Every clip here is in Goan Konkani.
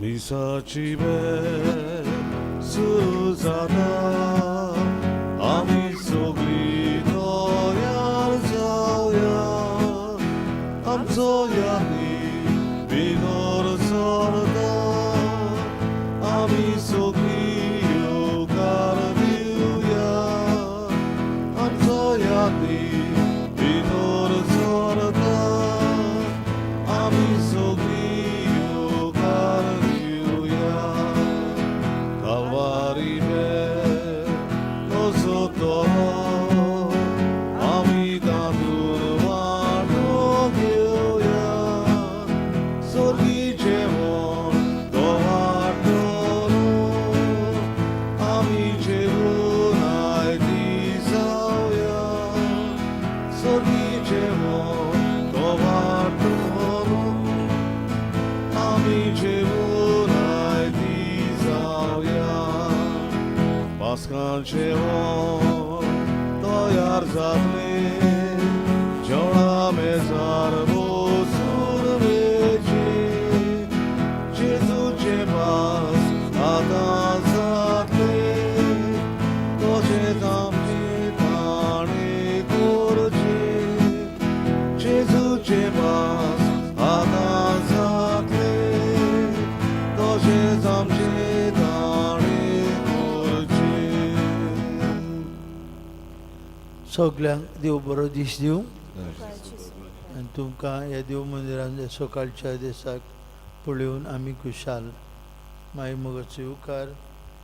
मिसाची वेळ सुरू जाता आमी सगळीं तयार जावया आमचो यानी बिगर चलता आमी सगळीं येवकार दिवया आमचो यानी बिगर चलता आमी सगळीं येवकार दिवया कालवारी कसो तो आमी तातूंत वांटो घेवया स्वर्गी जेवण तो वांटलो आमी जेवून आयती जावया स्वर्गी जेवण तो वांटलो आमी जेवून आयती जावया पास्काल जेवण तयार जातलें जेवणा मेजार बसून वेचें जेजूचें पास आतां जातलें तशेंच आमचें ताणें करचें जेजूचें पास आतां जातलें तशेंच आमचें ताणें करचें. सगल्यांक देव बरो दीस दिवं आनी तुमकां ह्या देव मंदिरान सकाळच्या दिसाक पळोवन आमी खुशाल मागीर मोगाचो उपकार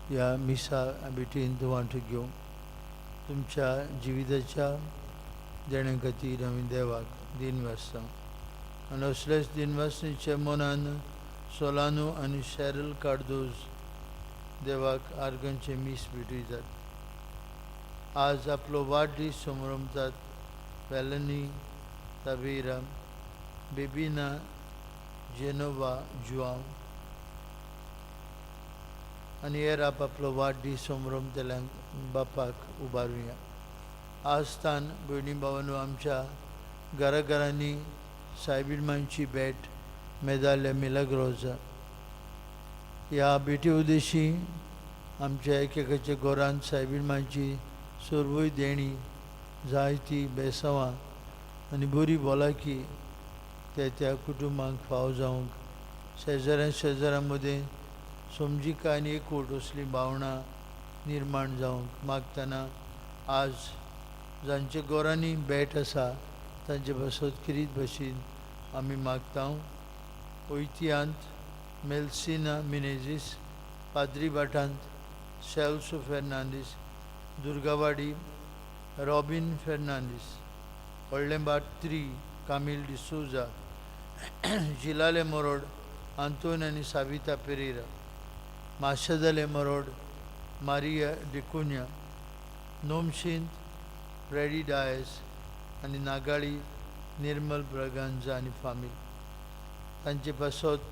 ह्या मिसा भेटीन वांटो घेवंक तुमच्या जिविताच्या देण्या खातीर आमी देवाक दिनवासता आनी असलेच दिनवासणीच्या मनान सोलानो आनी शॅरल कार्दोज देवाक आर्गांचें मीस भेटयतात. आज आपलो वाडदीस समरमतात वेलनी तावेरा, बेबिना जेनोवा जुआंव आनी हेर आपआपलो वाडदीस समरमतल्यांक बापाक उबारुया. आज तान भयणी भावांनो आमच्या घराघरांनी सायबीण मांयची भेट मेदाल्या मिलाग्रोजा ह्या भेटी उद्देशी आमच्या एकेकाच्या घरांत सायबीण मांयची सर्वूय देणी जायती बेसांवां आनी बरी भलायकी त्या त्या कुटुंबांक फाव जावंक शेजाऱ्या शेजाऱ्यां मदें समजिकाय आनी एकवट असलीं भावनां निर्माण जावंक मागतना आज जांच्या घरांनी भेट आसा तांचे पासत किरीत भशेन आमी मागता. ओयतियांत मेल्सिना मिनेजीस, पाद्री भाटांत सेल्सो फेर्नांदीस, दुर्गावाडी रॉबीन फेर्नांदीस, व्हडलें त्री कामील डिसोजा, जिलाले मोरोड आंतोन आनी साविता पेरेरा, माशेदाले मोरोड मारिया डिकुन्या, नोमशींत फ्रेडी डायस आनी नागाळी निर्मल ब्रगांजा आनी फामील तांचे पासत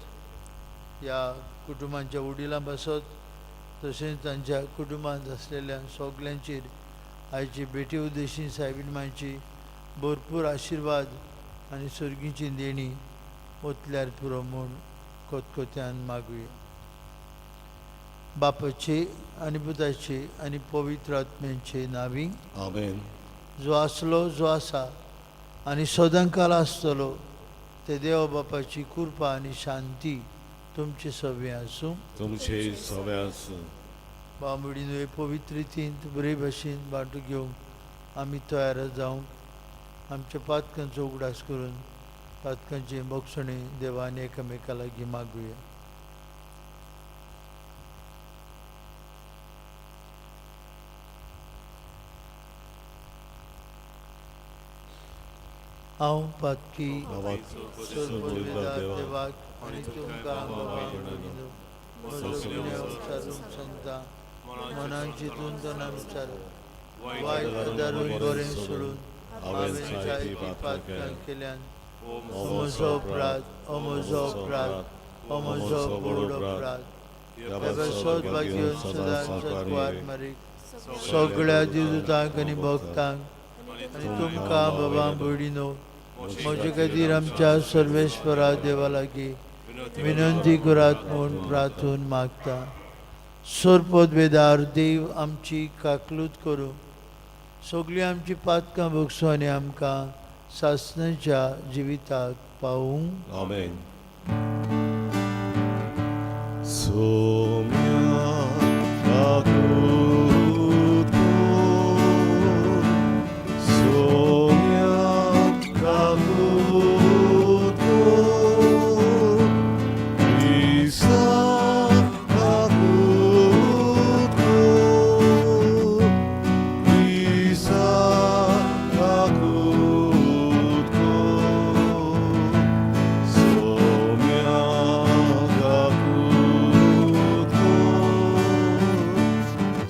ह्या कुटुंबांच्या वडिलां पासत तशेंच तांच्या कुटुंबांत आसलेल्या सगल्यांचेर आयची भेटी उद्देशी सायबीण मांयची भरपूर आशिर्वाद आनी सर्गीची देणी ओतल्यार पुरो म्हूण कोतकोत्यान मागुया. बापाचे आनी पुताचे आनी पवित्र आत्म्याचे नांवी. आमेन. जो आसलो, जो आसा आनी सदांकाल आसतलो ते देव बापाची कृपा आनी शांती तुमचे सगळें आसूं. तुमचे सगळे आसूं. बांबडीन हे पवित्र रितीन बरे भशेन वांटो घेवंक आमी तयार जावंक आमच्या पातकांचो उगडास करून पातकांचे बक्षणे देवान एकामेका लागीं मागुया. हांव पातकी सर्वोच्च देवाक आनी तुमकां बाबा भयणीनो, म्हजो गुन्यांव विचारूंक सांगता. मनान चिंतून तना विचार वायट आदारून बरें सोडून हांवें जायतीं पातकां केल्यान. हो म्हजो अपराध, हो म्हजो अपराध, हो म्हजो व्हड अपराध. पासत भाग्य सदां सत्वार मारीक सगळ्या देवदूतांक आनी भक्तांक आनी तुमकां बाबा भयणीनो म्हजे खातीर आमच्या सर्वेश्वरा देवा लागीं विनंती करात म्हूण प्रार्थून मागता. सोरपोत वेदार देव आमची काकलूत करूं, सगळीं आमची पातकां भोगसूं आनी आमकां सासणाच्या जिविताक पावूं. आमेन. सोम्या काकूत कर, सोम्या काकूत कर, क्रिस्ता काकूत कर, क्रिस्ता काकूत कर, सोम्या काकूत कर,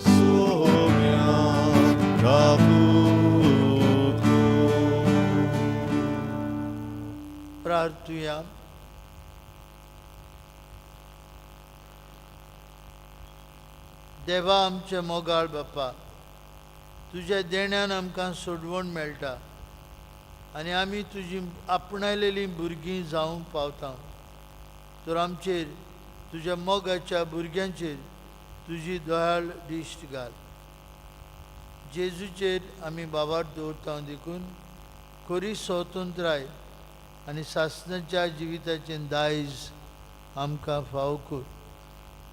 सोम्या काकूत कर. प्रार्थुया. देवा आमचे मोगाळ बापा, तुज्या देण्यान आमकां सोडवण मेळटा आनी आमी तुजी आपणायलेलीं भुरगीं जावंक पावता. तर आमचेर, तुज्या मोगाच्या भुरग्यांचेर तुजी दयाळ दिश्ट घाल. जेजूचेर आमी बाबार दवरता देखून खरी स्वतंत्राय आनी सासणाच्या जिविताचें दायज आमकां फावो कर.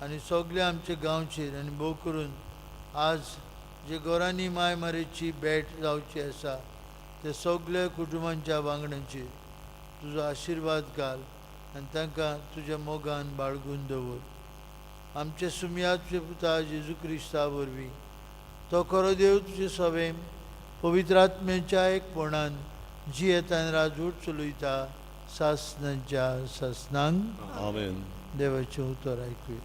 आनी सगळे आमचे गांवचेर आनी भोव करून आज जे घरांनी माय मारेची भेट जावची आसा ते सगल्या कुटुंबांच्या वांगड्यांचेर तुजो आशिर्वाद घाल आनी तांकां तुज्या मोगान बाळगून दवर. आमचे सुमया तुजे पुता जेजू क्रिस्ता वरवीं, तो खरो देव, तुजे सवें पवित्र आत्म्याच्या एकपणान जियेतान राजवट चलयता सासणाच्या सासणांक. आमेन. देवाचें उतर आयकुया.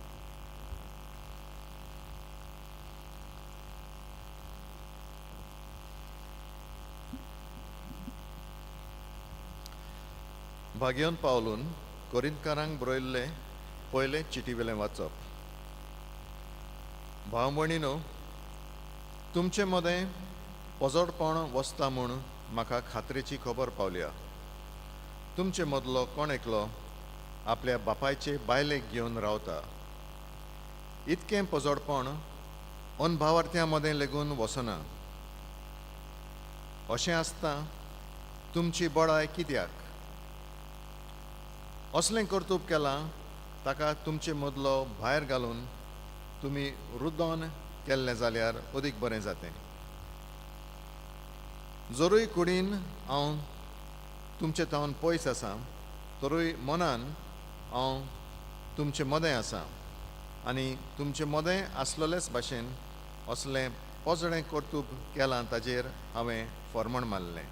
भाग्योन पावलून कोरिंतकारांक बरयल्लें पयलें चिटीवेलें वाचप. भाव भयणीनो, तुमचे मदें पोजडपण वसता म्हूण म्हाका खात्रेची खबर पावल्या. तुमचे मदलो कोण एकलो आपल्या बापायचे बायलेक घेवन रावता. इतकें पोजडपण अनभावार्थ्यां मदें लेगून वसना. अशें आसता तुमची बडाय कित्याक? असलें कर्तूब केलां ताका तुमचे मदलो भायर घालून तुमी रुदोन केल्लें जाल्यार अदीक बरें जातें. जरूय कुडीन हांव तुमचे थावन पयस आसा, तरूय मनान हांव तुमचे मदें आसा आनी तुमचे मदें आसलेलेच भाशेन असलें पोजडें कर्तूब केलां ताजेर हांवें फॉर्मण मारलें.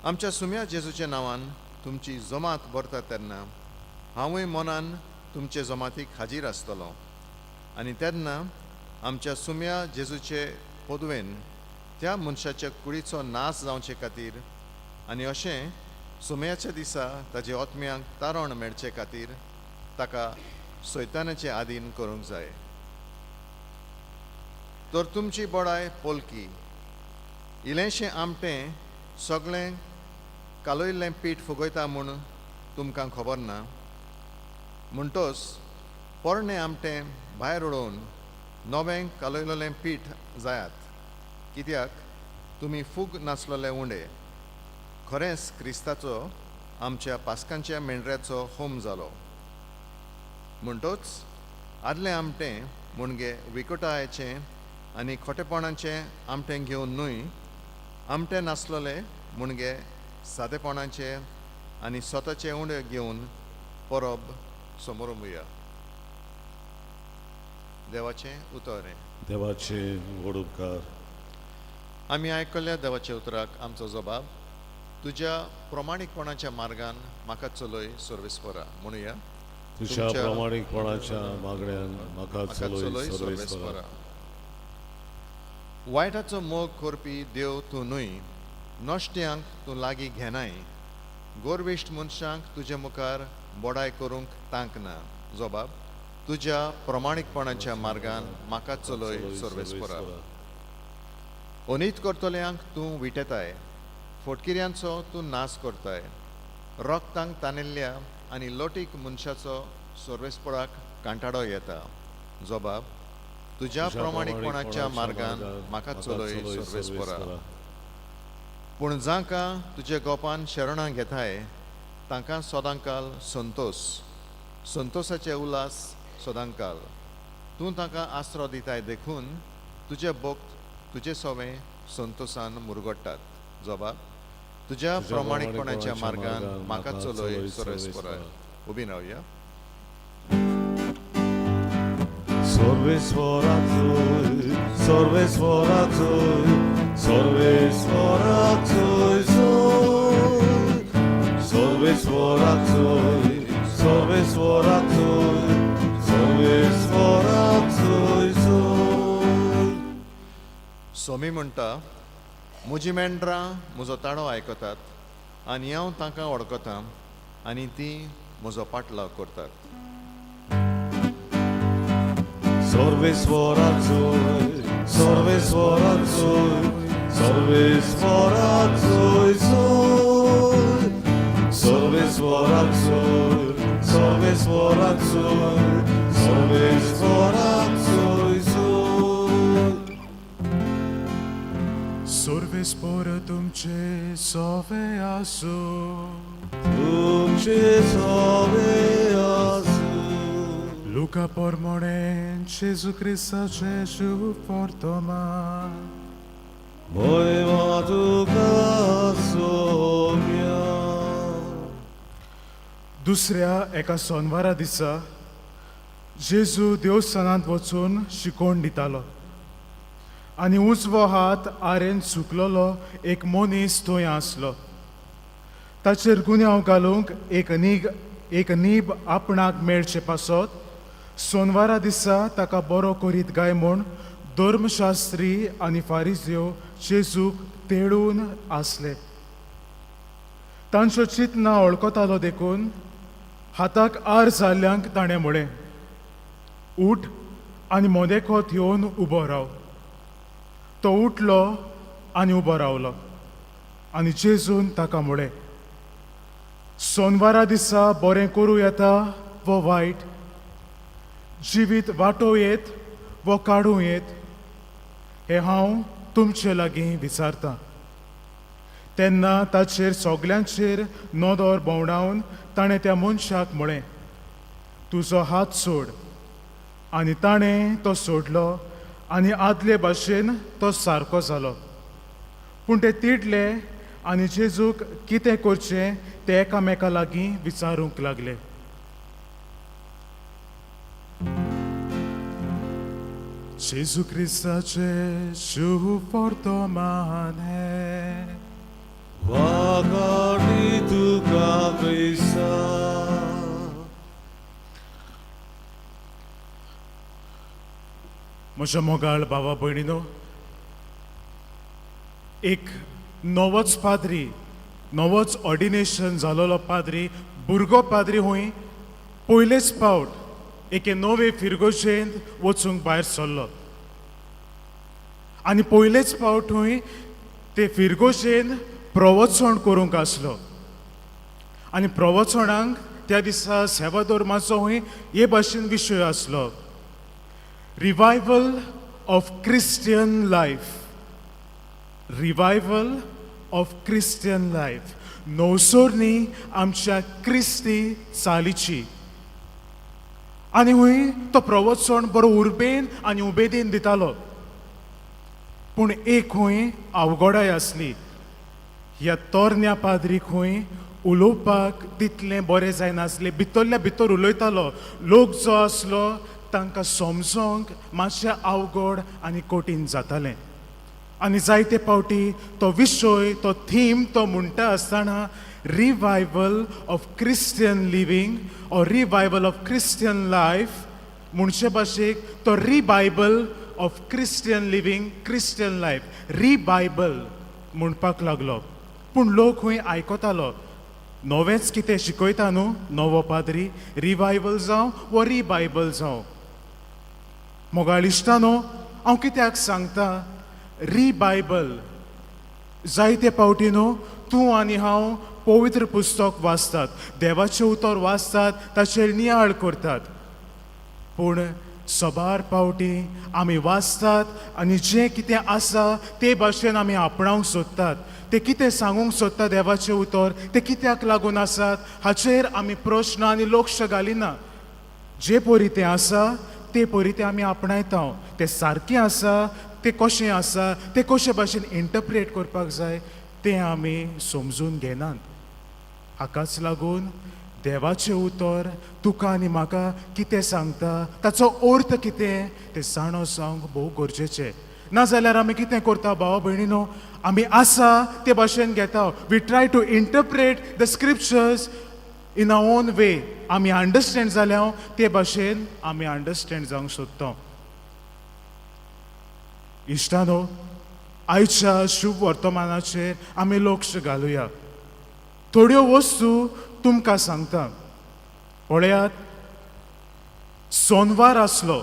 आमच्या सुम्या जेजूच्या नांवान तुमची जमात भरता तेन्ना हांवूय मनान तुमचे जमातीक हाजीर आसतलो आनी तेन्ना आमच्या सुम्या जेजूचे पदवेन त्या मनशाच्या कुडीचो नाश जावचे खातीर आनी अशें सुम्याच्या दिसा ताजे आत्म्यांक तारण मेळचे खातीर ताका सैतानाचे आदीन करूंक जाय. तर तुमची बडाय पोलकी. इल्लेंशें आमटें सगळें कालयल्लें पीठ फुगयता म्हूण तुमकां खबर ना? म्हणटोच पोरणें आमटें भायर उडोवन नवें कालयलेलें पीठ जायात, कित्याक तुमी फूग नासलेले उंडे. खरेंच क्रिस्ताचो आमच्या पास्कांच्या मेंढऱ्याचो होम जालो. म्हणटोच आदलें आमटें म्हणजे विकटायेचें आनी खोटेपणाचें आमटें घेवन न्हय, आमटें नासलेलें म्हणजे सादेपणाचे आनी स्वताचे उंडे घेवन परब समोरमुया. देवाचें उतर हें. देवाचे व्हड उपकार. आमी आयकल्ल्या देवाच्या उतराक आमचो जबाब, तुज्या प्रमाणीकपणाच्या मार्गान म्हाका चलय सर्वेस्परा, म्हणुया. तुज्या प्रामाणीकपणाच्या मागण्यान म्हाका म्हाका चलय चलय सर्वेस्परा. सर्वेस्परा. वायटाचो मोग करपी देव तूं न्हय, नश्ट्यांक तूं लागीं घेनाय. गोरविश्ट मनशांक तुजे मुखार बडाय करूंक तांक ना. जबाब, तुज्या प्रमाणीकपणाच्या मार्गान म्हाका चलय सर्वेस्परा. अनीत करतल्यांक तूं विटेताय, फटकिऱ्यांचो तूं नाश करताय. रोगतांक तानिल्ल्या आनी लोटीक मनशाचो सर्वेस्पराक कांटाळो येता. जबाब तुज्या प्रमाणीकपणाच्या मार्गान म्हाका चलय सर्वेस्परा. पूण जांकां तुजे गोपान शरणां घेताय तांकां सदांकाल संतोश, संतोशाचे उल्हास सदांकाल. तूं तांकां आसरो दिताय देखून तुजे भक्त तुजे सवें संतोशान मुरगडटात. जबाब तुज्या प्रमाणीकपणाच्या मार्गान म्हाका चलय सर्वेस्परा. उबी रावया. सर्वेस्वराचोय सर्वेस्वराचोय सर्वेस्वराचोय सोय सर्वेस्वराचोय सर्वेस्वराचोय सर्वेस्वराचोय सोय. सोमी म्हणटा, म्हजी मेंढरां म्हजो ताळो आयकतात आनी हांव तांकां वळखतां आनी तीं म्हजो पाटलाव करतात. सर्वेस्वराचोय सर्वेस्वराचोय सर्वेस्वराचोय सोय सर्वेस्वराचोय सर्वेस्वराचोय सर्वेस्वराचोय सोय. सर्वेस्पर तुमचे सोवे आसूं. तुमचे सवे आसूं. लुका पोरमोणे जेजू क्रिस्ताचे शुभ वर्तमान. महिमा तुका सोम्या. दुसऱ्या एका सोनवारा दिसा जेजू देवस्थानांत वचून शिकोवण दितालो आनी उजवो हात आरेन सुकलोलो एक मनीस थंय आसलो. ताचेर गुन्यांव घालूंक एक नीब आपणाक मेळचे पासत सोनवारा दिसा ताका बरो करीत काय म्हूण धर्मशास्त्री आनी फारिज्यो जेजूक तेळून आसले. तांच्यो चिंतना वळखतालो देखून हाताक आर जाल्ल्यांक ताणें म्हळें, उठ आनी मोदेकोत येवन उबो राव. तो उठलो आनी उबो रावलो आनी जेजून ताका म्हळें, सोनवारा दिसा बरें करूं येता वो वायट? जिवीत वाटोवं येत वो काडूं येत? हें हांव तुमचे लागीं विचारतां. तेन्ना ताचेर सगल्यांचेर नदर भोंवडावन ताणें त्या मनशाक म्हळें, तुजो हात सोड. आनी ताणें तो सोडलो आनी आदले भाशेन तो सारको जालो. पूण ते तिडले आनी जेजूक कितें करचें तें एकामेका लागीं विचारूंक लागले. जेजू क्रिस्ताचे शुभ वर्तमान हें. वागाडी तुका क्रिस्ता. म्हज्या मोगाळ भावा भयणीनो, एक नवोच पाद्री, नवोच ऑर्डिनेशन जालोलो पाद्री, भुरगो पाद्री हुंय पयलेच फावट एके नवे फिरगोजेंत वचूंक भायर सरलो आनी पयलेच फावट हुंय ते फिरगोजेन प्रवचण करूंक आसलो. आनी प्रवचणांक त्या दिसा सेवाधर्माचो हुंय हे भाशेन विशय आसलो, Revival of Christian life. Revival of Christian life, नवसोरणी आमच्या क्रिस्ती चालीची. आनी हुंय तो प्रवचण बरो उर्बेन आनी उमेदीन दितालो. पूण एक हुंय अवगडाय आसली, ह्या तरण्या पाद्रीक हुंय उलोवपाक तितलें बरें जायनासलें. भितरल्या भितर उलयतालो, लोक जो आसलो तांकां समजोंक मातशें अवघड आनी कठीण जातालें. आनी जायते फावटी तो विशय, तो थीम तो म्हणटा आसतना revival of Christian living or revival of Christian life म्हणचे भाशेक तो rebible of Christian living, Christian life, rebible म्हणपाक लागलो. पूण लोक खंय आयकतालो, नवेंच कितें शिकयता न्हू नवो पाद्री, रिवायवल जावं वो रिबायबल जावं. मोगाळ इश्टानो, हांव कित्याक सांगता रिबायबल? जायते फावटी न्हू तूं आनी हांव पवित्र पुस्तक वाचतात, देवाचें उतर वाचतात, ताचेर नियाळ करतात. पूण सबार पावटी आमी वाचतात आनी जें कितें आसा ते भाशेन आमी आपणावंक सोदतात. ते कितें सांगूंक सोदता देवाचें उतर, ते कित्याक लागून आसात हाचेर आमी प्रश्न आनी लक्ष घालिना. जे परी तें आसा ते परी तें आमी आपणायता. तें सारकें आसा, तें कशें आसा, तें कशे भाशेन इंटरप्रेट करपाक जाय तें आमी समजून घेनात. हाकाच लागून देवाचें उतर तुका आनी म्हाका कितें सांगता, ताचो अर्थ कितें तें जाणो जावंक भोव गरजेचें. नाजाल्यार आमी कितें करता भावा भयणीनो, आमी आसा ते भाशेन घेता. We try to interpret the scriptures in our own way. आमी अंडरस्टँड जाल्या ते भाशेन आमी अंडरस्टँड जावंक सोदता. इश्टानो, आयच्या शुभ वर्तमानाचेर आमी लक्ष घालुया. थोड्यो वस्तू तुमकां सांगता. पळयात, सोनवार आसलो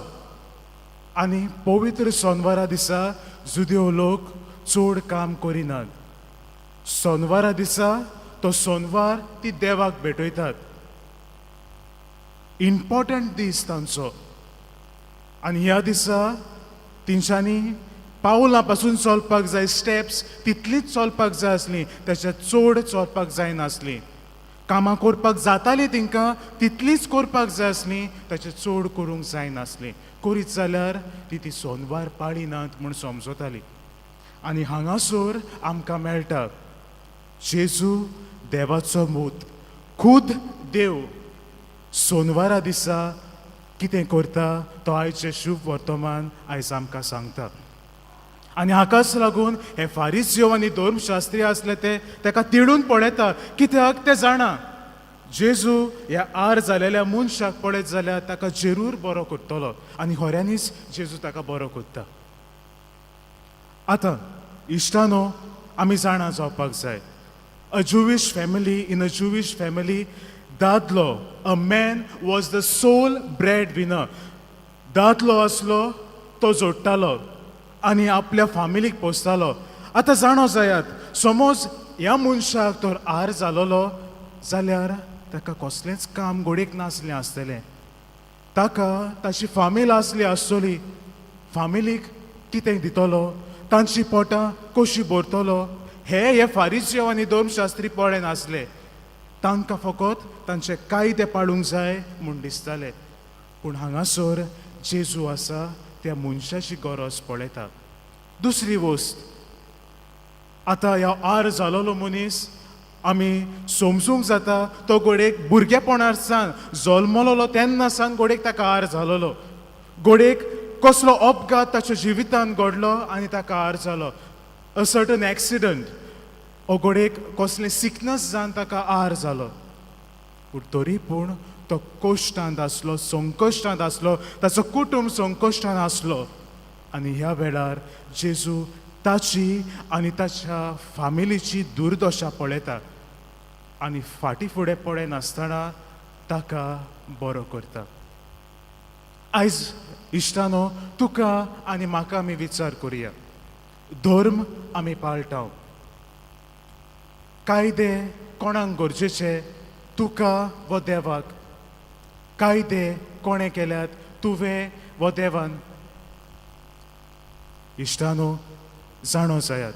आनी पवित्र सोनवारा दिसा जुदेव लोक चड काम करिनात. सोनवारा दिसा तो सोनवार ती देवाक भेटयतात. इम्पॉर्टंट दीस तांचो. आनी ह्या दिसा तेंच्यांनी पावलां पासून चलपाक जाय, स्टेप्स तितलीच चलपाक जाय आसली, तेच्या चड चलपाक जायनासली. कामां करपाक जातालीं तांकां, तितलीच करपाक जाय आसली, ताचें चड करूंक जायनासली. करीत जाल्यार ती ती सोनवार पाळिनात म्हूण समजताली. आनी हांगासर आमकां मेळटा, जेजू देवाचो मूत, खूद देव सोनवारा दिसा कितें करता तो आयचें शुभ वर्तमान आयज आमकां सांगता. आनी हाकाच लागून हे फारिज्यो आनी धर्मशास्त्री आसले ते ताका तिडून पळयता, कित्याक ते जाणा जेजू ह्या आर जालेल्या मनशाक पळयत जाल्यार ताका जरूर बरो करतलो. आनी खऱ्यांनीच जेजू ताका बरो करता. आतां इश्टानो, आमी जाणा जावपाक जाय, a Jewish family in a Jewish family दादलो, a man was the sole bread winner. दादलो आसलो तो जोडटालो आनी आपल्या फामिलीक पोसतालो. आतां जाणो जायात, समज ह्या मनशाक तर आर जालोलो जाल्यार ताका कसलेंच काम घोडेक नासलें आसतलें. ताका ताची फामील आसली आसतली. फामिलीक कितें दितलो, तांची पोटां कशी भरतलो, हे हे फारिज्यो आनी धर्मशास्त्री पळयनासले. तांकां फकत तांचे कायदे पाळूंक जाय म्हूण दिसताले. पूण हांगासर जेजू आसा त्या मनशाची गरज पळयता. दुसरी वस्त, आतां ह्या आर जालोलो मनीस आमी समजूंक जाता, तो घोडेक भुरगेपणार सान जल्मलोलो तेन्ना सान घोडेक ताका आर जालोलो. घोडेक कसलो अपघात ताच्या जिवितांत घडलो आनी ताका आर जालो, अ सर्टन एक्सिडंट ओ घोडेक कसलें सिकनस जावन ताका आर जालो. पूण तरी पूण तो कश्टांत आसलो, संकश्टांत आसलो, ताचो कुटूंब संकश्टांत आसलो. आनी ह्या वेळार जेजू ताची आनी ताच्या फामिलीची दुर्दशा पळयता आनी फाटीं फुडें पळयनासतना ताका बरो करता. आयज इश्टानो, तुका आनी म्हाका आमी विचार करुया. धर्म आमी पाळटा, कायदे कोणाक गरजेचे, तुका व देवाक? कायदे कोणें केल्यात, तुवें व देवान? इश्टानो, जाणो जायात,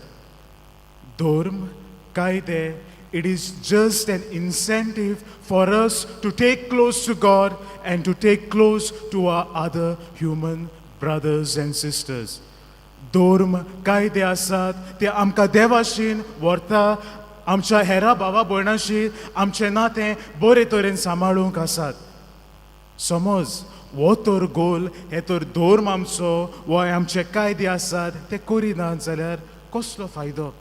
धर्म कायदे, it is just an incentive for us to take close to God and to take close to our other human brothers and sisters. धर्म कायदे आसात ते आमकां देवाशीन व्हरता, आमच्या हेरा भावा भयणाशी आमचें नातें बरे तरेन सांबाळूंक आसात. समज हो तर गोल, हे तर धर्म आमचो वो आमचे कायदे आसात ते करिनात जाल्यार कसलो फायदो?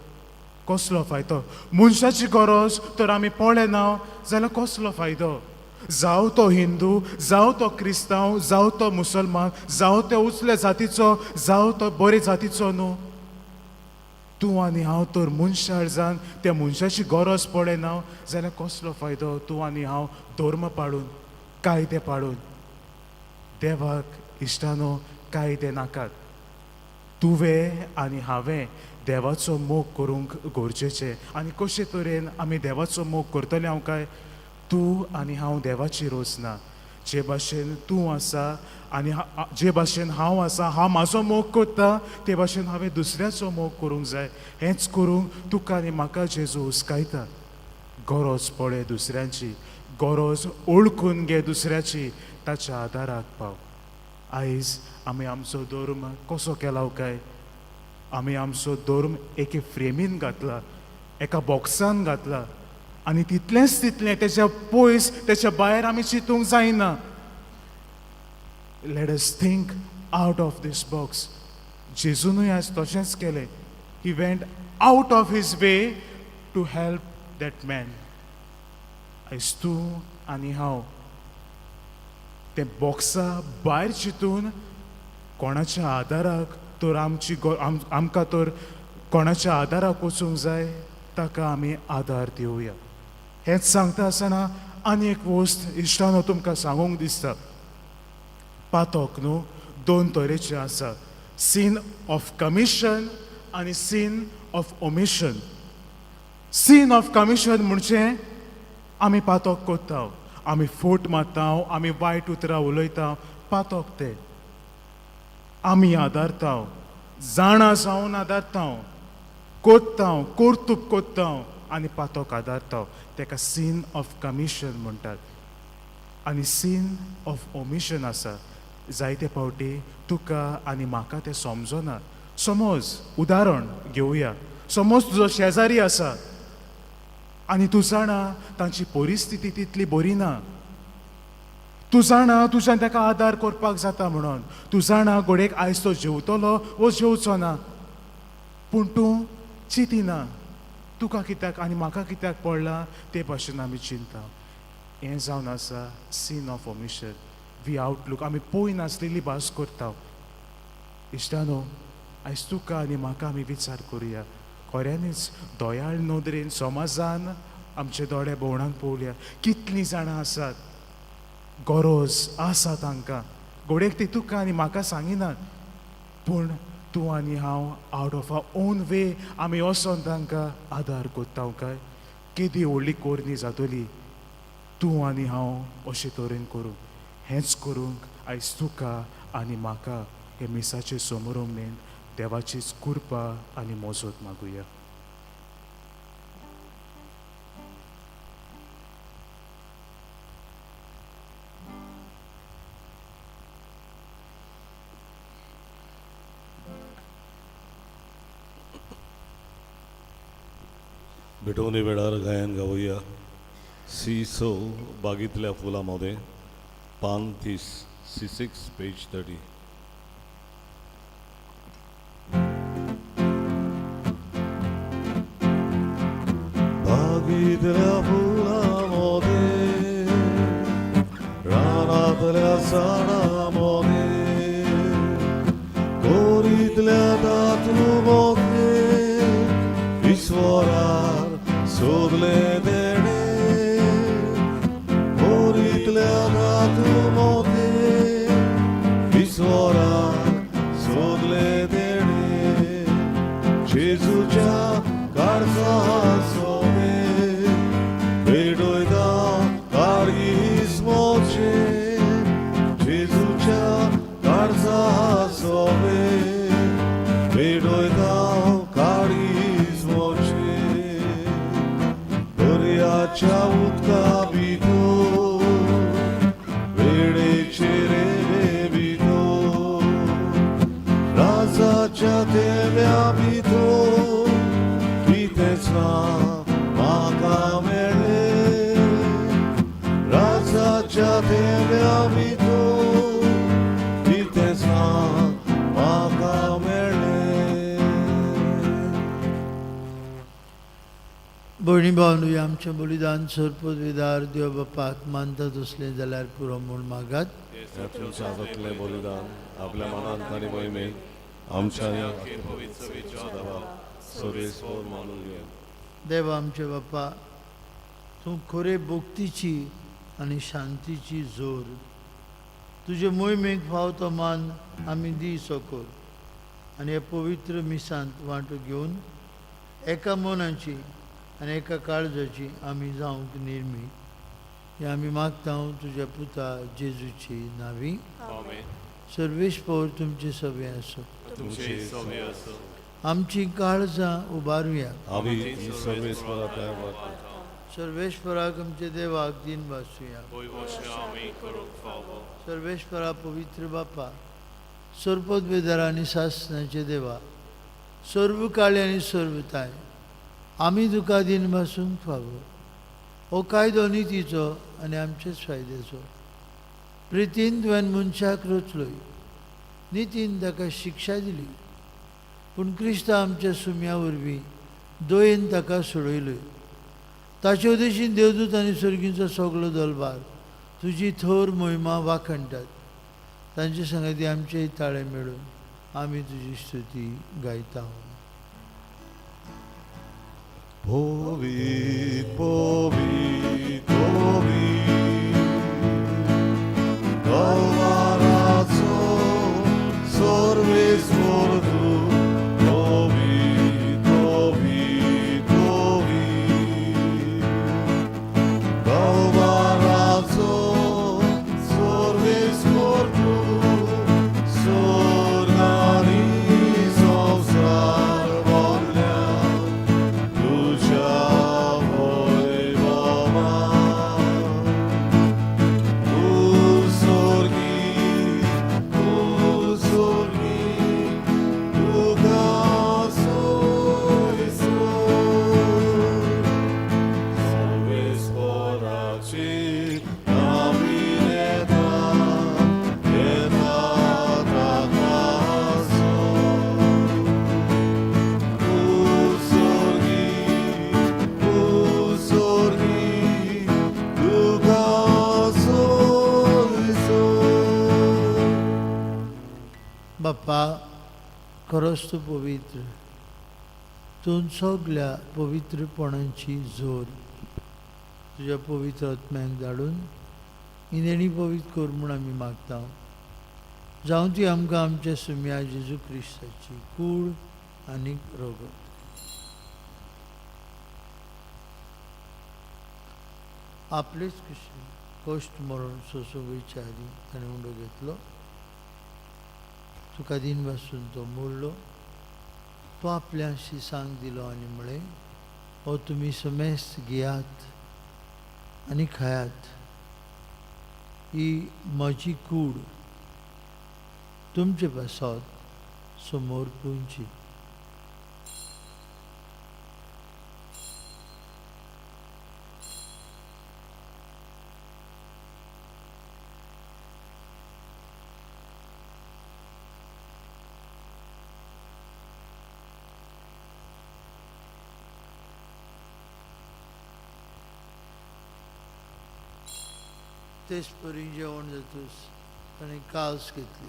कसलो फायदो? मनशाची गरज तर आमी पळयना जाल्यार कसलो फायदो? जावं तो हिंदू, जावं तो क्रिस्तांव, जावं तो मुसलमान, जावं तो उचले जातीचो, जावं तो बरे जातीचो न्हू, तूं आनी हांव तर मनशाळ जावन त्या मनशाची गरज पळयना जाल्यार कसलो फायदो तूं आनी हांव धर्म पाळून, कायदे पाळून? देवाक इश्टानो कायदे नाकात. तुवें आनी हांवें देवाचो मोग करूंक गरजेचें. आनी कशे तरेन आमी देवाचो मोग करतले हांव काय? तूं आनी हांव देवाची रोस ना. जे भाशेन तूं आसा आनी जे भाशेन हांव आसा, हांव म्हाजो मोग करता ते भाशेन हांवें दुसऱ्याचो मोग करूंक जाय. हेंच करूंक तुका आनी म्हाका जेजू हुस्कायता. गरज पळय दुसऱ्यांची, गरज ओळखून घे दुसऱ्याची, ताच्या आदाराक पाव. आयज आमी आमचो धर्म कसो केला काय? आमी आमचो धर्म एके फ्रेमीन घातला, एका बॉक्सान घातला आनी तितलेंच तितलें, तेच्या पयस तेच्या भायर आमी चिंतूंक जायना. Let us think out of this box. जेजूनूय आयज तशेंच केलें. He went out of his way to help that man. आयज तूं आनी हांव तें बॉक्सा भायर चिंतून कोणाच्या आदाराक तर आमची आमकां तर कोणाच्या आदाराक वचूंक जाय, ताका आमी आदार दिवया. हेंच सांगता आसतना आनी एक वस्त इश्टानो तुमकां सांगूंक दिसता. पातक न्हू दोन तरेचे आसा, सीन ऑफ कमिशन आनी sin of omission. Sin of commission म्हणजे आमी पातक करता, आमी फोट मारता, आमी वायट उतरां उलयता, पातक ते. आमी आदारता, जाणा जावन आदारता, कोत्ता, कर्तूब कोत्ता आनी पातक आदारता, ताका सीन ऑफ कमिशन म्हणटात. आनी सीन ऑफ ओमिशन आसा, जायते फावटी तुका आनी म्हाका तें समजना. समज उदाहरण घेवया, समज तुजो शेजारी आसा आनी तूं जाणा तांची परिस्थिती तितली बरी ना. तूं जाणा तुज्यान ताका आदार करपाक जाता म्हणून. तूं जाणा घडयेक आयज तो जेवतलो वो जेवचो ना, पूण तूं चिंतिना. तुका कित्याक आनी म्हाका कित्याक पडलां ते भाशेन आमी चिंता. हें जावन आसा sin of omission. We outlook, आमी पळय नासलेली भास करता. इश्टानो, आयज तुका आनी म्हाका आमी विचार करुया. खऱ्यांनीच दयाळ नदरेन समाजान आमचे दोळे भोंवणान पळोवया, कितलीं जाणां आसात, गरज आसा तांकां. घडयेक ती तुका आनी म्हाका सांगिनात, पूण तूं आनी हांव out of our own way आमी वचोन तांकां आदार करता काय? केदी व्हडली कोरणी जातली तूं आनी हांव अशे तरेन करूंक. हेंच करूंक आयज तुका आनी म्हाका हे मिसाचे समोरमेन देवाचीच कृपा आनी मजत मागुया. भेटवणे वेळार गायन गावया सी स बागेंतल्या फुलां मदें, पान 30, C6 page 30. बागेंतल्या फुलां मदें, रानांतल्या झाडां मदें, कोरीतल्या धातू मदें, ईश्वरान सोदलें तेणें. कोरीतल्या धातू मदें, ईश्वरान सोदलें तेणें. जेजूच्या काळजा सोबें पेटयता काळीज म्हजें. जेजूच्या काळजा सोबें पेटयता काळीज म्हजें. दर्याच्या उदका भितर, वेळेचे रेवे भितर, राजाच्या तेव्या भितर कितेंच ना म्हाका मेळ्ळें. राजाच्या तेव्या भितर कितेंच ना म्हाका मेळ्ळें. भयणी भावंडो, आमचें बलिदान सरपदवेदार देव बापाक मानता तसलें जाल्यार पुरो म्हूण मागात. तुमच्या हातांतलें बलिदान आपल्या मनांत आनी मोहिमेक आमच्या सरेस्वर मानून घे. देवा आमचे बापा, तूं खरे भक्तीची आनी शांतीची जोर. तुजे मोहिमेक फाव तो मान आमी दी सकोर. आनी ह्या पवित्र मिसांत वांटो घेवन एका मनाची आनी एका काळजाची आमी जावंक निर्मी हें आमी मागता तुज्या पुता जेजूची नावी. आमेन. सर्वेस्पर तुमचे सगळे आसूं. तुमचे सवे आसूं. आमची काळजां उबारुया. आमी सर्वेस्परा तयार सर्वेस्पराक आमच्या देवाक दिन भासूया. वयवशें आमी करूंक फावो. सर्वेस्परा पवित्र बापा, सर्पद आनी सासनाचे देवा, सर्व काळी आनी सर्वताय, आमी तुका दिन भासूंक फावो. हो कायदो नितीचो आनी आमचेच फायद्याचो. प्रितीन तुवें मनशाक रचलोय, नितीन ताका शिक्षा दिली, पूण क्रिस्ता आमच्या सुम्या वरवीं दयेन ताका सोडयलोय. ताचे उदेशीन देवदूत आनी सर्गींचो सगलो दलबार तुजी थोर मोहिमा वाखणटात. तांचे संगती आमचे ताळे मेळून आमी तुजी स्तुती गायता. पवित्र पवित्र पवित्र दरबाराचो सर्वेस्पर तूं, पवित्र पवित्र पवित्र दरबाराचो सर्वेस्पर तूं, स्वर्ग आनी संवसार भरल्या तुझ्या वैभवान. तूं स्वर्गी, तूं स्वर्गी, तुका सोयसो. सर्वेस्पराची नामी येता, येता ताकासो. तूं स्वर्गी, तूं स्वर्गी, तुका सोयसो. बापा, खरोच तूं पवित्र, तूं सगल्या पवित्रपणाची जोर तुज्या पवित्र आत्म्याक धाडून ही देणी पवित्र कर म्हूण आमी मागता. जावं ती आमकां आमच्या सुम्या जेजू क्रिस्ताची कूड आनी रगत. आपलेच कशी कश्ट मरण सोंसूंक वयच्या आदीं ताणें उंडो घेतलो. तुका दिन पासून तो मोडलो. तो आपल्या शिसांक दिलो आनी म्हळें, हो तुमी समेस्त घेयात आनी खायात. ही म्हजी कूड तुमचे पासत समोर पुंची. तेच परी जेवण जातूच ताणें काल्स घेतली.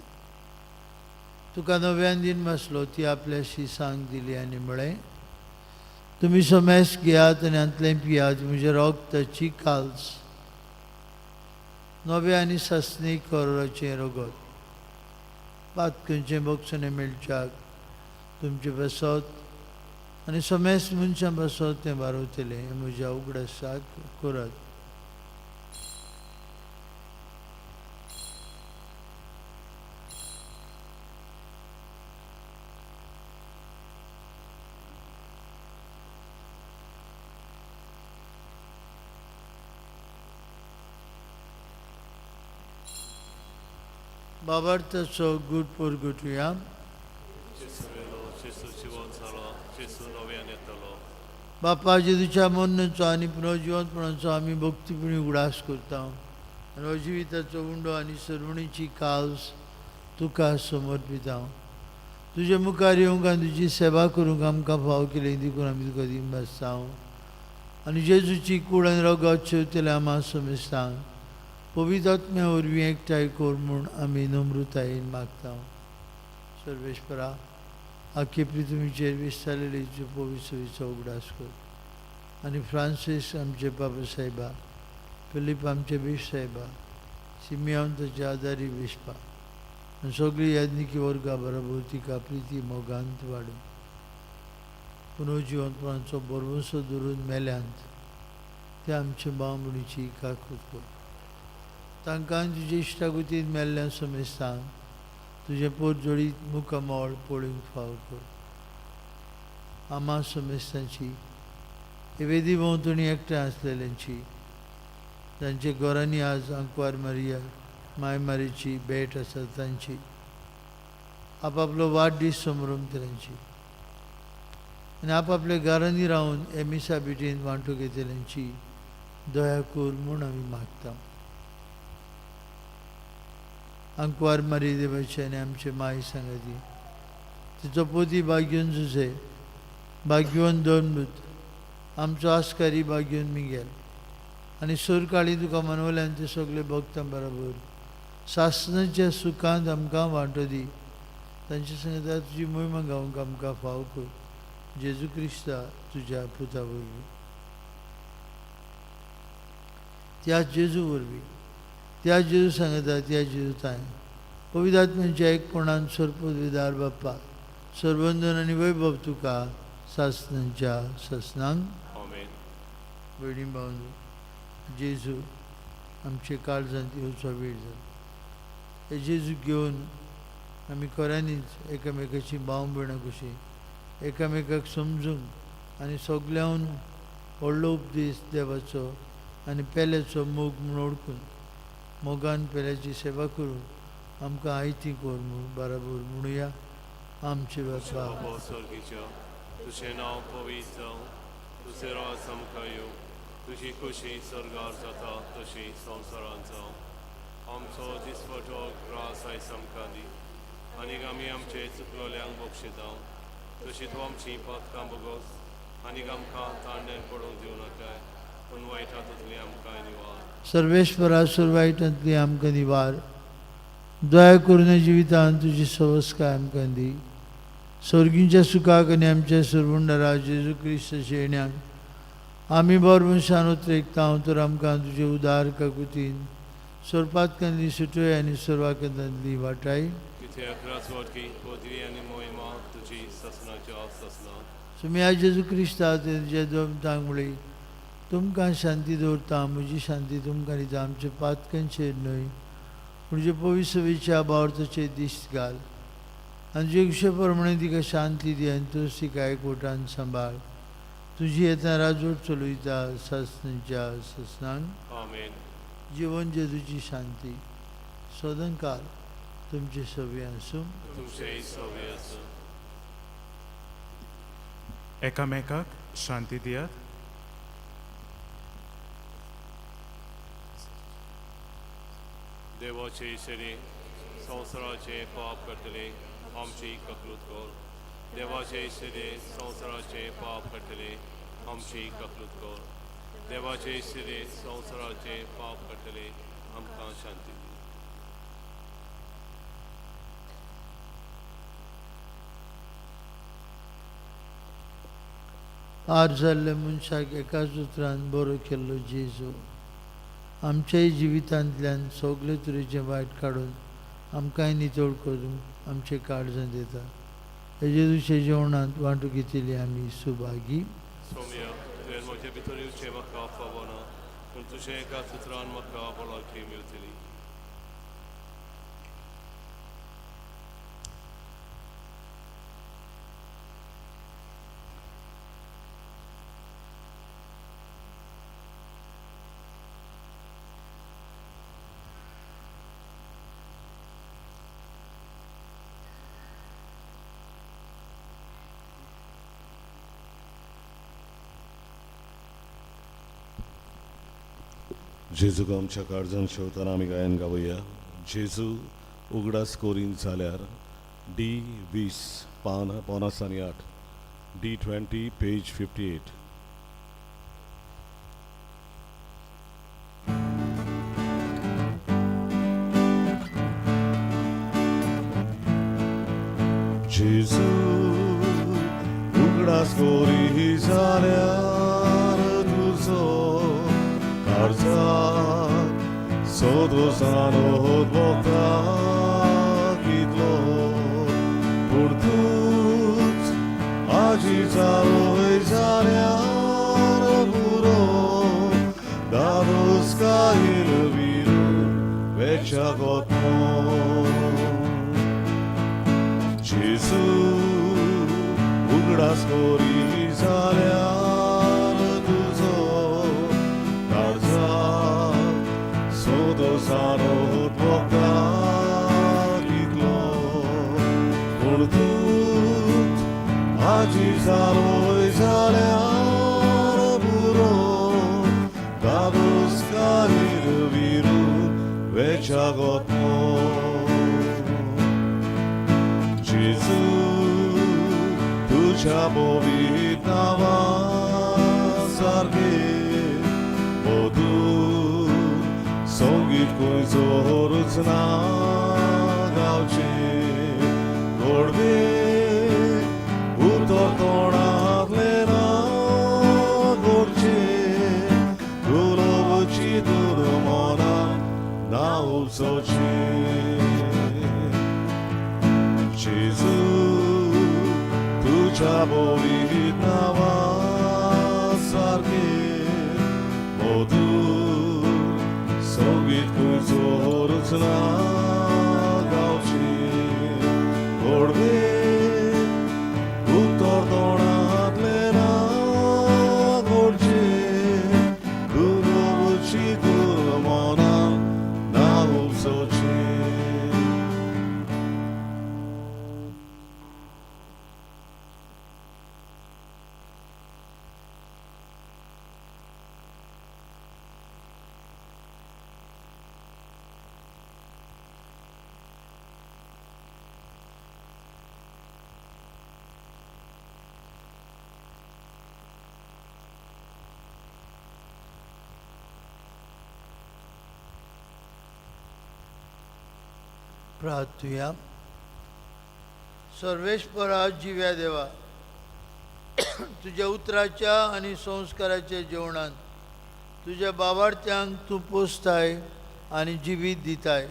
तुका नव्यान दिन बसलो ती आपल्या शिसांक दिली आनी म्हळें, तुमी समेस घेयात आनी हांतलें पियात, म्हज्या रगताची काल्स, नव्या आनी सासणी करोराचें रगत. पातकंचें बक्षणें मेळच्याक तुमचे पासत आनी समेस मनशां पासत तें बारवतलें. हें म्हज्या उगडासाक करात. बाबार्थाचो गुड परगटुया. जेजू मेलो, जेजू जिवंत जालो, जेजू नव्यान येतलो. बापा जेजूच्या मरणाचो आनी पुनर्जिवंतपणाचो आमी भक्तीपणी उगडास करता आनी हो जिविताचो उंडो आनी सर्वणीची काल्स तुका समर्पिता. तुजे मुखार येवंक आनी तुजी सेवा करूंक आमकां फाव केली देखून आमी तुका दिन भासता आनी जेजूची कूड आनी रगत शेवतल्या आमा समेस्तांक पवित्र आत्म्या वरवीं एकठांय कर म्हूण आमी नम्रतायेन मागता. सर्वेस्परा, आख्खे पृथ्वीचेर विस्तारलेली पवित्र उगडास कर आनी फ्रांसीस आमचे बाबा साहेबा, फिलीप आमचे बीश साहेबा, सिमियान ताचे आदारी बिस्पा, आनी सगळी याज्ञिकी वर्गा बरोबर तिका प्रिती मोगांत वाडूं. पुनर्जिवंतपणाचो भरवंसो धरून मेल्यांत ते आमचे भाव भयणीची काकूत कर. तांकां तुजे इश्टागतीन मेल्ल्या समेस्तांक तुजें पोरजोडीत मुखामळ पळोवंक फाव कर. आमा समेस्तांची हे वेदी भोंवतणी एकठांय आसलेल्यांची जांचे घरांनी आज आंकवार मारिया माय मारीची भेट आसा तांची आपापलो वाडदीस संभ्रमतल्यांची आनी आपापल्या घरांनी रावन हे मिसा भेटीन वांटो घेतल्यांची दया कर म्हूण आमी मागता. आंकवार मारी देवाचे आनी आमचे माय सांगाती तिचो पोती भाग्योन जुझे भाग्यवन दोन आमचो आस्कारी भाग्योन मिगेल आनी सुरकाळी तुका मनवल्यान ते सगळे भक्तां बरोबर सासणाच्या सुखांत आमकां वांटो दी. तांचे सांगता तुजी मोहिमा गावंक आमकां फाव कर. जेजू क्रिस्ता तुज्या पुता वरवीं, त्या जेजू वरवीं, त्या जेजू सांगता त्या जेजू ताय पवित्र आत्म्यांच्या एकपणान सर्वपदवीदार बाप्पा सर्वंदन आनी वैभव तुका सासणाच्या सासणांक. आमेन. भयणी भावनो, जेजू आमचे काळजांत येवचो वेळ जालो. हे जेजू घेवन आमी खऱ्यांनीच एकामेकाची भाव भयणां कशी एकामेकाक समजूंक आनी सगळ्यान व्हडलो उपदेश देवाचो आनी पेल्याचो मोग म्हूण वळखून मोगान पेल्याची सेवा करून आमकां आयती कर म्हूण बराबर म्हणुया. आमचे बापा बाबा स्वर्गीच्या, तुजें नांव पवित्र जावं, तुजें राज आमकां येवं, तुजी खुशी स्वर्गार जाता तशी संवसारांत जावं. आमचो दिसवटो ग्रास आयज आमकां दी आनी आमी आमचे चुकलोल्यांक बक्षिता तशी तूं आमची पातकां बगोस आनी आमकां तांड्यान पडूंक दिवं नाकाय, पूण वायटा तुजली आमकां निवार. सर्वेश्वरा सुरवायटांतली आमकां निवार. दया करून जिवितांत तुजी सवस्काय आमकां दी. स्वर्गींच्या सुखाक आनी आमच्या सरवंडरा जेजू क्रिस्ताच्या येण्याक आमी बरो मनशान उतरेकता तर आमकां तुजे उदार काकुतीन सोरपातकांतली सुटय आनी सोरवाकांतली वाटाय. कित्याक राजवटकी पदवी आनी मोहिमा तुजी सासणाच्या सासणाक. सुम्या जेजू क्रिस्ता तुज्या दोन म्हळी तुमकां शांती दवरता, म्हजी शांती तुमकां दिता. आमचे पातकांचेर न्हय पूण जे पवित्र भावार्थाचेर दिश्ट घाल आनी तुजे कुशे प्रमाणे तिका शांती दी आनी तूं तिका एकवटान सांबाळ. तुजी येता राजवट चलयता सासणाच्या सासणांक. आमेन. जिवन जेजूची शांती सदांकाल तुमचे सवे आसूं. तुमचेय सवे आसूं. एकामेकाक शांती दियात. देवाचे शरी संवसाराचे पाप करतले आमची ककलूत कर. देवाचे शरी संवसाराचे पाप करतले आमची ककलूत कर. देवाचे शरी संवसाराचे पाप करतले आमकां शांती दी. आर जाल्ल्या मनशाक एकाच उतरान बरो केल्लो जेजू आमच्याय जिवितांतल्यान सगळे तरेचें वायट काडून आमकांय नितळ करून आमचे काळजांत येता. हे जेजूच्या जेवणांत वांटो घेतिल्ली आमी सुभागी. सोम्या, तुवें म्हजे भितर येवचें म्हाका फावना, पूण तुजें एका उतरान म्हाका भलायकी मेळटली. जेजूक आमच्या काळजान शेवतना आमी गायन गावया. जेजू उगडास कोरीन जाल्यार डी 20 पान 50 आनी 8, डी 20 पेज 58. जेजू उगडास कोरी जाल्यार तुजो काळजाक सदोसानो भोगता की जालोय जाल्यार पुरो दादोसकायेन विरून वेच्या गोतमो. जेजू उगडास कोरी जाल्यार तुजो काळजाक सोदोसारो भोगता कितलो पूण तूं आजी जालोय जाल्यार पुरो दादोसकायेन विरून वेच्या गोतमो. जेजू तुझ्या पवित्र नांवा सारखे मधूर संगीत खंयचोच ना गावचें गोडवे उतर तोंडांतलें ना गोडचें उलोवची तूं मनाक ना उपसोचें. जेजू तुझ्या पवित्र नांवा सारखे मधूर संगीत खंयचोच ना गावचें गोडवे उतर तोंडांतलें ना गोडचें उलोवची तूं मनाक ना उपसोचें. प्रार्थुया. सर्वेस्परा जिव्या देवा, तुज्या उतराच्या आनी संस्काराच्या जेवणान तुज्या बाबार्थ्यांक तूं पोसताय आनी जिवीत दिताय.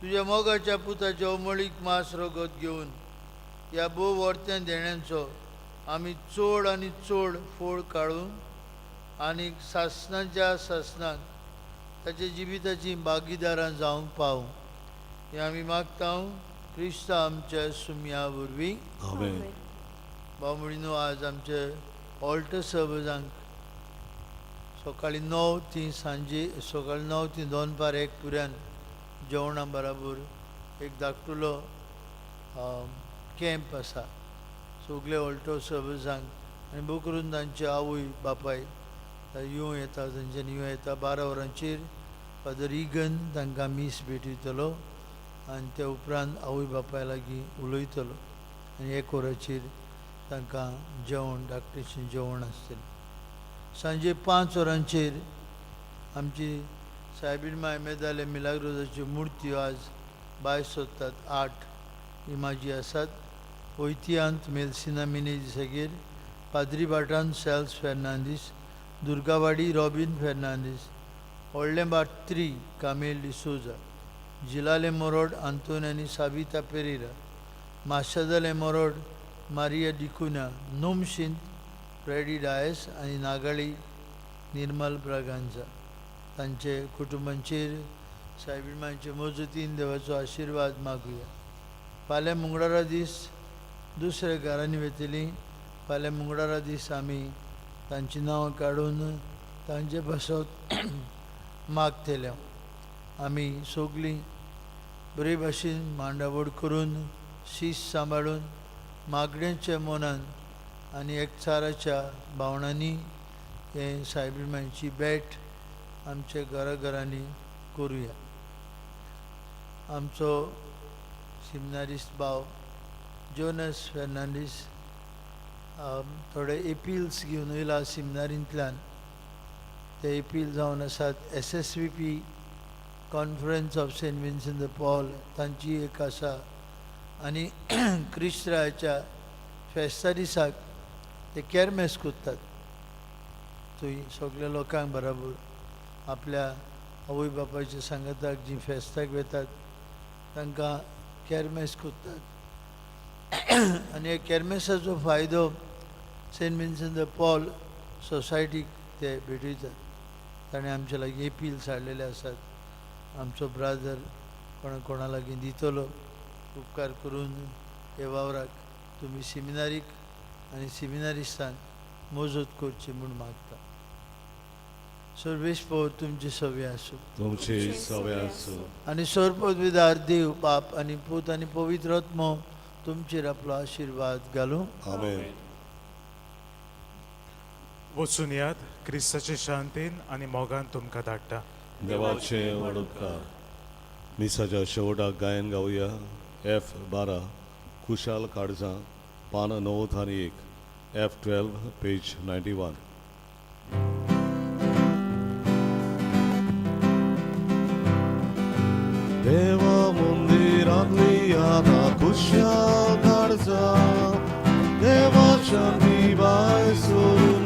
तुज्या मोगाच्या पुताच्या उमळीक मास रगत घेवन ह्या भोव वर्त्यां देण्यांचो आमी चड आनी चड फोड काडून आनी सासणाच्या सासणाक ताच्या जिविताची भागीदारां जावंक पावूं हें आमी मागता क्रिस्त आमच्या सुमया वरवीं. आमेन. भाव म्हणून आज आमचे ऑल्ट सहभागांक सकाळीं 9 ती सांजे सकाळीं 9 ती दनपार 1 पुऱ्यान जेवणा बराबर एक धाकटुलो कॅम्प आसा सगळे ऑल्टो सहभागांक आनी भोव करून तांचे आवय बापाय येवं येता, तांच्यानी येवं येता. 12 वरांचेर फादर इगन तांकां मीस भेटयतलो आनी त्या उपरांत आवय बापाय लागीं उलयतलो आनी 1 वरांचेर तांकां जेवण धाकटेशें जेवण आसतलें. सांजे 5 वरांचेर आमची सायबीण माय मेदाले मिलाग्रोजाच्यो मुर्त्यो आज भायर सोदतात. 8 इमाजी आसात. वैतियांत मेलसिना मिनेजीसागेर, पाद्री भाटान सेल्स फेर्नांदीस, दुर्गावाडी रॉबीन फेर्नांदीस, व्हडलें भाट 3 कामेल डिसोजा, जिलाले मोरोड आंतोन आनी साबिता पेरेरा, माशादाले मोरोड मारिया डिकुना, नोमशींत फ्रेडी डायस आनी नागाळी निर्मल ब्रागांजा. तांचे कुटुंबांचेर सायबीण मजतीन देवाचो आशिर्वाद मागुया. फाल्यां मंगळारा दीस दुसऱ्या घरांनी वतली. फाल्यां मंगळारा दीस आमी तांची नांवां काडून तांचे पासत मागतले. आमी सगळीं बरे भाशेन मांडावळ करून शीस सांबाळून मागण्यांच्या मनान आनी एकचाराच्या भावनांनी हे सायबीण मांयची भेट आमच्या घराघरांनी करुया. आमचो सिमनारिस्ट भाव जोनस फेर्नांडीस थोडे एपिल्स घेवन येयला सिमनारींतल्यान. ते एपील जावन आसात S S V P conference of Saint Vincent de Paul तांची एक आसा आनी क्रिस्त्राच्या फेस्ता दिसाक ते केरमेस करतात थंय सगल्या लोकांक बराबर आपल्या आवय बापायच्या सांगाताक जीं फेस्ताक वतात तांकां केरमेस करतात. आनी हे केरमेसाचो फायदो सेंट विन्संट the Paul सोसायटीक ते भेटयतात. ताणें आमचे लागीं एपील्स हाडलेले आसात. आमचो ब्रादर कोणा कोणा लागीं दितलो. उपकार करून हे वावराक तुमी सिमिनारीक आनी सिमिनारिस्तान मजत करची म्हूण मागता. सर्वेस्पोर तुमचे सवे आसूं. तुमचे सवे आसूं. आनी सर्वपदवीदार देव बाप आनी पूत आनी पवित्र आत्मो तुमचेर आपलो आशिर्वाद घालूं. आमेन. वचून यात, क्रिस्ताचे शांतीन आनी मोगान तुमकां धाडटा. देवाचे व्हड उपकार. मिसाच्या शेवटाक गायन गावया एफ 12 खुशाल काळजां, पान 91, F 12 page 91. देवा मंदिरांतली आतां खुशाल काळजां, देवा शांती बाय सोर.